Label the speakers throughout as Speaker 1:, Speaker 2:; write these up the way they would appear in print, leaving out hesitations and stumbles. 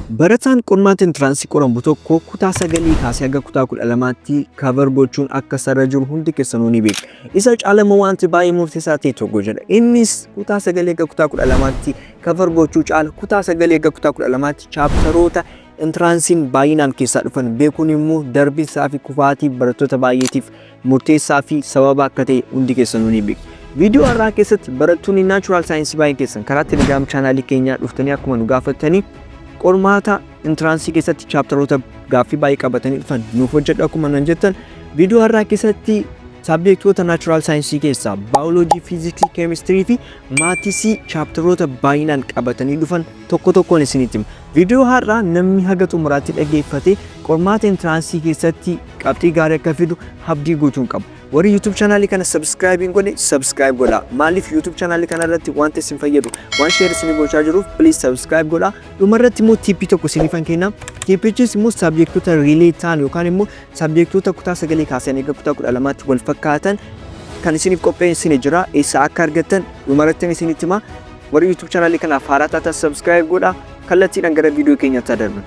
Speaker 1: Barataan qormaata entrance qoramu tokko kutaa 9 kaasee haga kutaa 12tti cover gochuun akka isarra jiru hundi keessanuu ni beektu. Isa caalama wanti baay'ee murteessaa ta'e tokko jira. Innis kutaa 9 haga kutaa 12tti cover gochuu caala kutaa 9 haga kutaa 12tti chaaptaroota entraansiin baay'inaan keessaa dhufan beekuun immoo darbinsaa fi kufaatii barattoota baay'eetiif murteessaa fi sababa akka ta'e hundi keessanuu ni beektu. Viidiyoo har'aa keessatti barattoonni natural science baay'een keessan karaa Telegram chaanaalii keenyaa dhuftanii akkuma nu gaafattanii qormaata entraansii keessatti chaaptaroota gaaffii baay'ee qabatanii dhufan nuuf hojjedhu akkuma nan jettan, viidiyoo har'aa keessatti saabjektoota natural science keessaa baayoloojii, fiiziksii, keemistirii fi maatisii chaaptaroota baay'inaan qabatanii dhufan tokko tokkoon isinitti hima. Viidiyoo har'aa namni haga xumuraatti dhaggeeffate qormaata entraansii keessatti qabxii gaarii akka fidu abdii guutuun qaba. Warri YouTube chaanaalii kana subscribe hin godhe subscribe godhaa. Maaliif YouTube chaanaalii kana irratti wanta isin fayyadu waan share isin gochaa jiruuf please subscribe godhaa. Dhuma irratti immoo tippii tokko isiniifan kenna. Tippichis immoo sabjektoota relate ta'an yookaan immoo sabjektoota kutaa 9 kaasanii hanga kutaa 12tti wal fakkaatan kan isiniif qopheessine jira. Eessa akka argattan dhuma irratti isinitti hima. Warri YouTube chaanaalii kanaaf haaraa taatan subscribe godhaa. Kallattiidhaan gara viidiyoo keenyaatti darbina.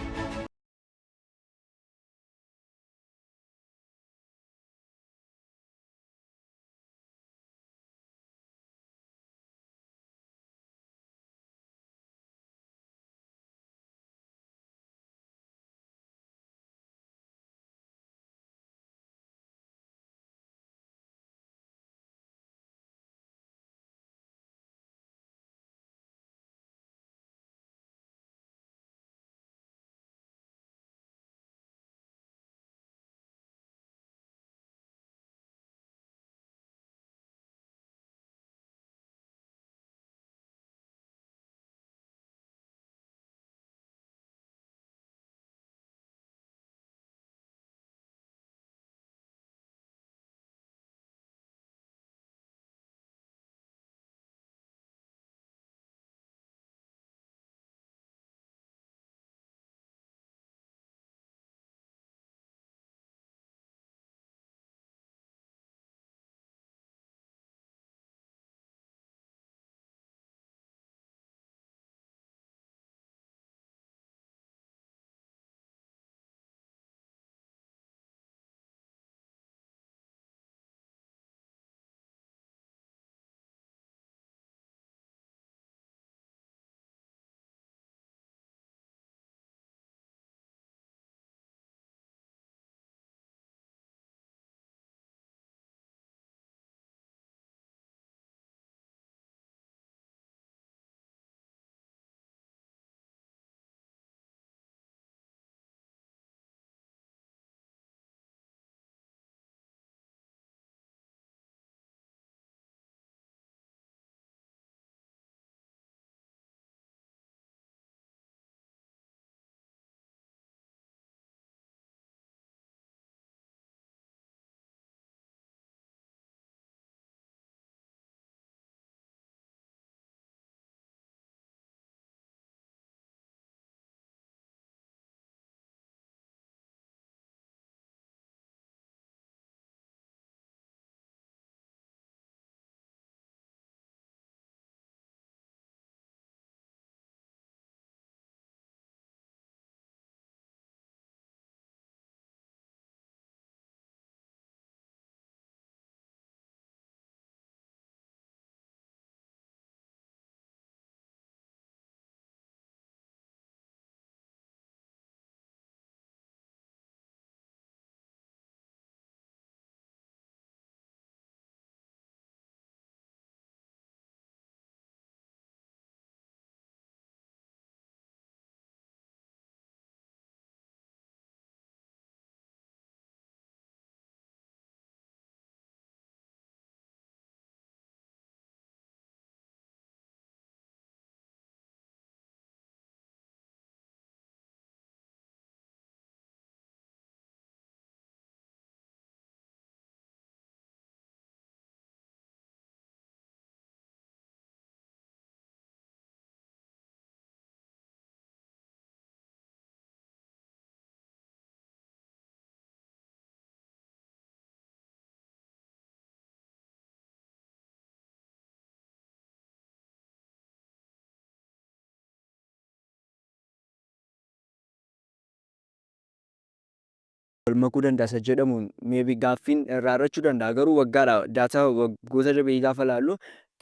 Speaker 1: Wal makuu danda'a isa jedhamuun maybe gaaffiin irraa irrachuu danda'a, garuu waggaadha data waggoota darbee gaafa ilaallu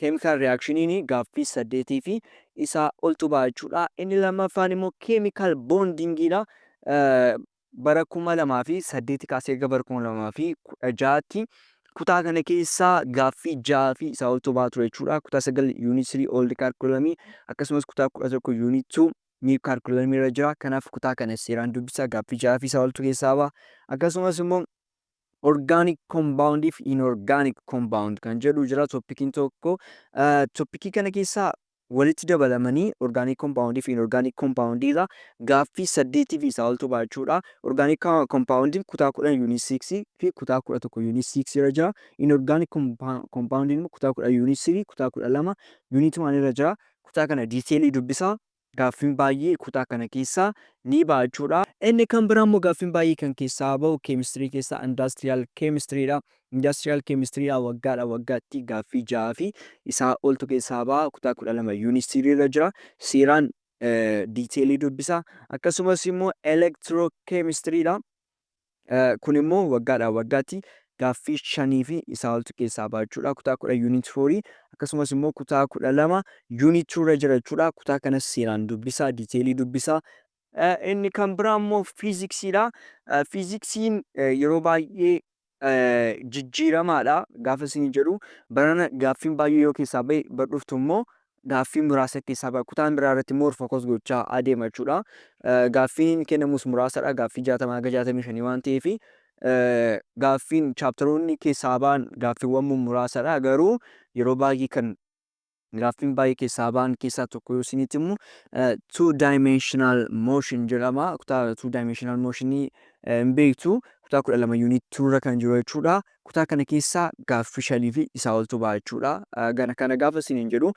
Speaker 1: chemical reactioniin gaaffii saddeetii fi isaa oltu ba'a jechuudha. Inni lammaffaan immoo chemical bondingiidha. Bara 2008 kaasee erga bara 2016tti kutaa kana keessaa gaaffii ja'a fi isaa oltu ba'a ture jechuudha. Kutaa 9 unit 3 old curriculumii, akkasumas kutaa 11 unit 2 new curriculumii irra jira. Kanaaf kutaa kana seeraan dubbisaa, gaaffii ja'a fi isaa oltu keessaa ba'a. Akkasumas immoo organic compound fi inorganic compound kan jedhu jira topiciin tokko. Topicii kana keessaa walitti dabalamanii organic compound fi inorganic compound irraa gaaffii saddeetii fi isaa oltu ba'a jechuudha. Organic compound kutaa 10 unit 6 fi kutaa 11 unit 6 irra jira. Inorganic compound immoo kutaa 10 unit 3, kutaa 12 unit 1 irra jira. Kutaa kana detailii dubbisaa. Gaaffiin baay'ee kutaa kana keessaa ni ba'a jechuudha. Inni kan biraa immoo gaaffiin baay'ee kan keessaa bahu keemistirii keessaa industrial chemistryidha. Industrial chemistryidha waggaadha waggaatti gaaffii ja'aa fi isaa oltu keessaa ba'a. Kutaa 12 unit 3 irra jira. Seeraan detailii dubbisa. Akkasumas immoo electrochemistryidha. Kun immoo waggaadha waggaatti gaaffii shanii fi isaa oltu keessaa ba'a jechuudha. Kutaa 10 unit 4, akkasumas immoo kutaa 12 unit 2 irra jira jechuudha. Kutaa kanas seeraan dubbisaa, detailii dubbisaa. Inni kan biraa immoo fiiziksiidha. Fiiziksiin yeroo baay'ee jijjiiramaadha gaafa isin jedhu, barana gaaffiin baay'ee yoo keessaa bahe, bar dhuftu immoo gaaffii muraasa keessaa baha. Kutaan biraa irratti immoo focus gochaa adeema jechuudha. Gaaffiin kennamus muraasadha. Gaaffii 60 haga 65 waan ta'eef, gaaffiin chapteroonni keessaa ba'an gaaffiiwwan mummuraasadha. Garuu yeroo baay'ee kan gaaffiin baay'ee keessaa ba'an keessaa tokko yoo isinitti himu, two dimensional motion jedhama. Kutaa two dimensional motionii hin beektu. Kutaa 12 unit 2 irra kan jiru jechuudha. Kutaa kana keessaa gaaffii shanii fi isaa oltu ba'a jechuudha. Kana gaafa isiniin jedhu,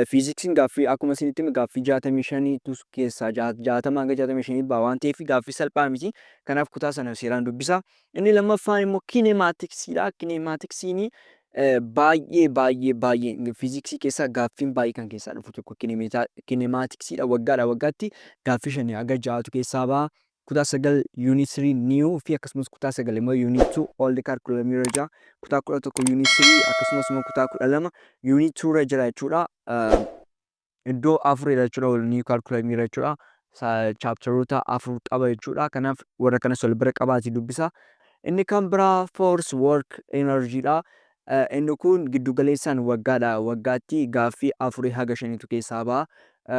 Speaker 1: fiiziksiin gaaffii akkuma isinitti hime gaaffii 65tu keessaa, 60 hanga 65 ba'a waan ta'eef, gaaffii salphaa miti. Kanaaf kutaa sana seeraan dubbisa. Inni lammaffaan immoo kinematicsiidha. Kinematicsiin baay'ee baay'ee baay'ee fiiziksii keessaa gaaffiin baay'ee kan keessaa dhufu tokko kinematiciidha. Waggaadha waggaatti gaaffii shanii haga ja'atu keessaa ba'a. Kutaa 9 unit 3 new fi akkasumas kutaa 9 immoo unit 2 old curriculum irra jira. Kutaa 11 unit 3, akkasumas immoo kutaa 12 unit 2 irra jira jechuudha. Iddoo afuridha jechuudha, new curriculum irra jechuudha. Chapteroota afur qaba jechuudha. Kanaaf warra kanas wal bira qabaati dubbisa. Inni kan biraa force, work, energy dha. Inni kun giddu galeessaan waggaadha waggaatti gaaffii afurii haga shaniitu keessaa ba'a.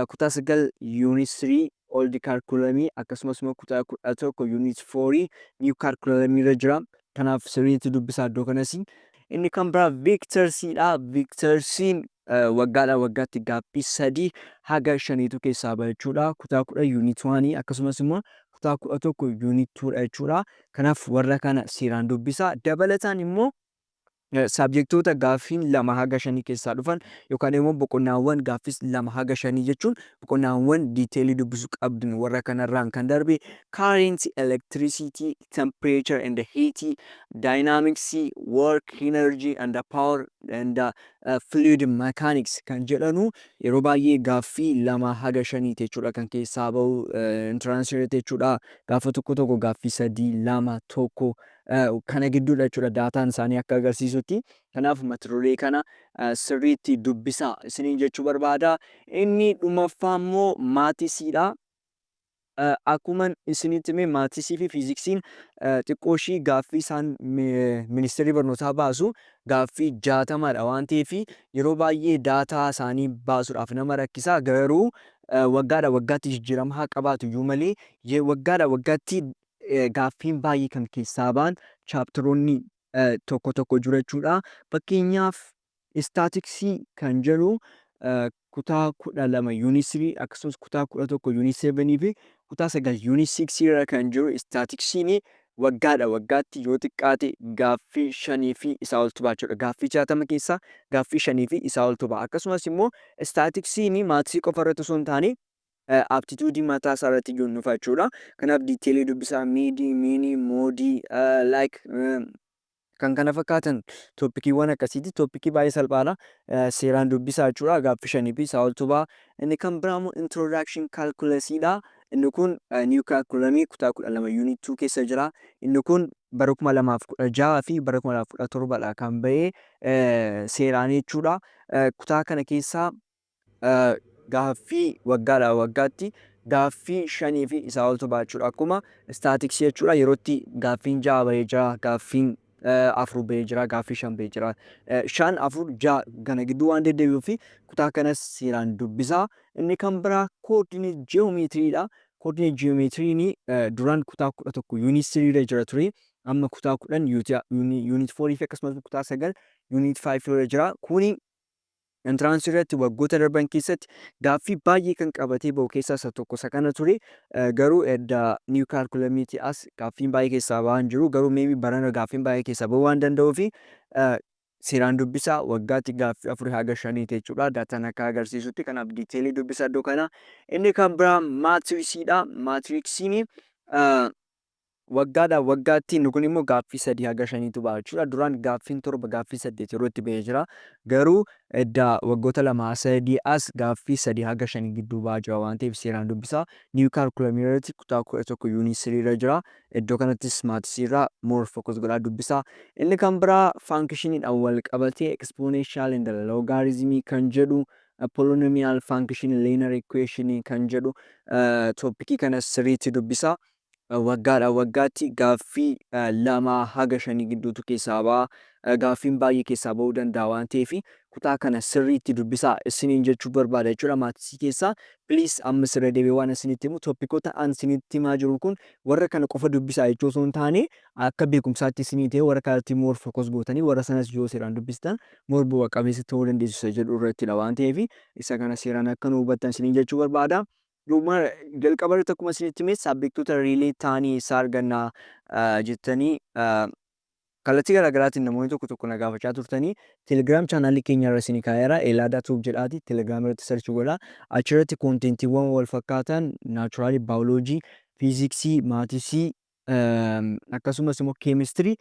Speaker 1: Kutaa 9 unit 3 old curriculum, akkasumas immoo kutaa 11 unit 4 new curriculum irra jira. Kanaaf sirriitti dubbisaa iddoo kanas. Inni kan biraa vectorsiidha. Vectorsiin waggaadha waggaatti gaaffii sadii haga shaniitu keessaa ba'a jechuudha. Kutaa 10 unit 1, akkasumas immoo kutaa 11 unit 2 dha jechuudha. Kanaaf warra kana seeraan dubbisaa. Dabalataan immoo subjectoota gaaffiin lama haga shanii keessaa dhufan yookaan immoo boqonnaawwan gaaffis 2 haga 5 jechuun boqonnaawwan detailii dubbisuu qabdan, warra kanarraan kan darbe current, electricity, temperature and heat, dynamics, work, energy and power and fluid mechanics kan jedhanu yeroo baay'ee gaaffii 2 haga 5 jechuudha kan keessaa bahu entrance irratti jechuudha. Gaafa tokko tokko gaaffii sadii, lama, tokko kana gidduudha jechuudha dataan isaanii akka agarsiisutti. Kanaaf mata duree kana sirriitti dubbisaa isiniin jechuu barbaada. Inni dhumaffaa immoo mathsiidha. Akkuma isinitti hime, mathsii fi fiiziksiin xiqqoo ishii gaaffii isaan ministeerri barnootaa baasu gaaffii 60dha waan ta'eef, yeroo baay'ee data isaanii baasuudhaaf nama rakkisa. Garuu waggaadha waggaatti jijjiirama haa qabaatu iyyuu malee, waggaadha waggaatti gaaffiin baay'ee kan keessaa ba'an chapteroonni tokko tokko jiru jechuudha. Fakkeenyaaf staticsii kan jedhu kutaa 12 unit 3, akkasumas kutaa 11 unit 7 fi kutaa 9 unit 6 irra kan jiru staticsiin waggaadha waggaatti yoo xiqqaate gaaffii shanii fi isaa oltu ba'a jechuudha. Gaaffii 60 keessaa gaaffii shanii fi isaa oltu ba'a. Akkasumas immoo staticsiin mathsii qofa irratti osoo hin taane, aptitudeii mataa isaa irratti iyyuu dhufa jechuudha. Kanaaf detailii dubbisaa, meanii, mean, modeii, like kan kana fakkaatan topiciiwwan akkasiiti. Topicii baay'ee salphaadha. Seeraan dubbisaa jechuudha. Gaaffii shanii fi isaa oltu ba'a. Inni kan biraa immoo introduction calculusiidha. Inni kun new curriculumii kutaa 12 unit 2 keessa jira. Inni kun bara 2016 fi bara 2017dha kan ba'e seeraan jechuudha. Kutaa kana keessaa gaaffii waggaadhaa waggaatti gaaffii shanii fi isaa oltu ba'a jechuudha. Akkuma statisticsii jechuudha, yerootti gaaffiin ja'a bahee jira, gaaffiin afur bahee jira, gaaffii shan bahee jira. Shan, afur, ja'a kana gidduu waan deddeebi'uu fi kutaa kanas seeraan dubbisaa. Inni kan biraa coordinate geometrydha. Coordinate geometryn duraan kutaa 11 unit 3 irra jira ture. Amma kutaa 10 unit 4 fi akkasumas kutaa 9 unit 5 irra jira. Kuni entrance irratti waggoota darban keessatti gaaffii baay'ee kan qabatee bahu keessaa isa tokko isa kana ture. Garuu edda new curriculumiitii as gaaffiin baay'ee keessaa bahaa hin jiru. Garuu maybe barana gaaffiin baay'ee keessaa bahuu waan danda'uuf seeraan dubbisaa. Waggaatti gaaffii afurii haga shaniiti jechuudha. Dataan akka agarsiisutti, kanaaf detailii dubbisa iddoo kana. Inni kan biraa matrixiidha. Matrixiin waggaadhaa waggaatti inni kun immoo gaaffii sadii haga shaniitu ba'a jechuudha. Duraan gaaffiin torba, gaaffii saddeet yeroo itti bahee jira. Garuu edda waggoota 2-3 as gaaffii 3 haga 5 gidduu ba'aa jira waan ta'eef seeraan dubbisaa. New curriculumii irratti kutaa 11 unit 3 irra jira. Iddoo kanattis mathsii irraa more focus godhaa dubbisaa. Inni kan biraa functioniidhaan wal qabatee exponential and logarithmii kan jedhu, polynomial function, linear equation kan jedhu topicii kanas sirriitti dubbisaa. Waggaadhaa waggaatti gaaffii 2 haga 5 gidduutu keessaa ba'a. Gaaffiin baay'ee keessaa bahuu danda'a waan ta'eef kutaa kana sirriitti dubbisaa isiniin jechuu barbaada jechuudha mathsii keessaa. Please, amma sirra deebi'ee waan isinitti himu, topicoota an isinitti himaa jiru kun warra kana qofa dubbisaa jechuu osoo hin taane, akka beekumsaatti isinii ta'e warra kanatti more focus gootanii warra sanas yoo seeraan dubbistan more bu'a qabeessa ta'uu dandeessu isa jedhu irrattidha waan ta'eef isa kana seeraan akka nu hubattan isiniin jechuu barbaada. Dhuma jalqaba irratti akkuma isinitti hime, subjectoota relate ta'anii eessaa arganna jettanii kallattii garaagaraatiin namoonni tokko tokko na gaafachaa turtanii, Telegram channelii keenya irra isinii kaa'eera. Elaadaa Tube jedhaati Telegram irratti search godhaa. Achirratti contentiiwwan wal fakkaatan naturalii, biology, physicsii, mathsii, akkasumas immoo chemistry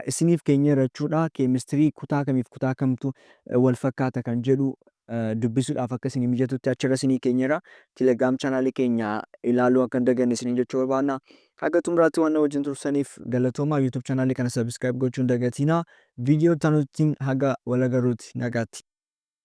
Speaker 1: isiniif keenyeera jechuudha. Chemistry kutaa kamiif kutaa kamtu wal fakkaata kan jedhu dubbisuudhaaf akka isinii mijatutti achirra isinii keenyeera. Telegram channelii keenya ilaaluu akka hin daganne isiniin jechuu barbaanna. Haga xumuraatti waan na wajjin turtaniif galatoomaa. YouTube channelii kana subscribe gochuu hin dagatinaa. Viidiyoo itti haga wal agarruutti nagaatti.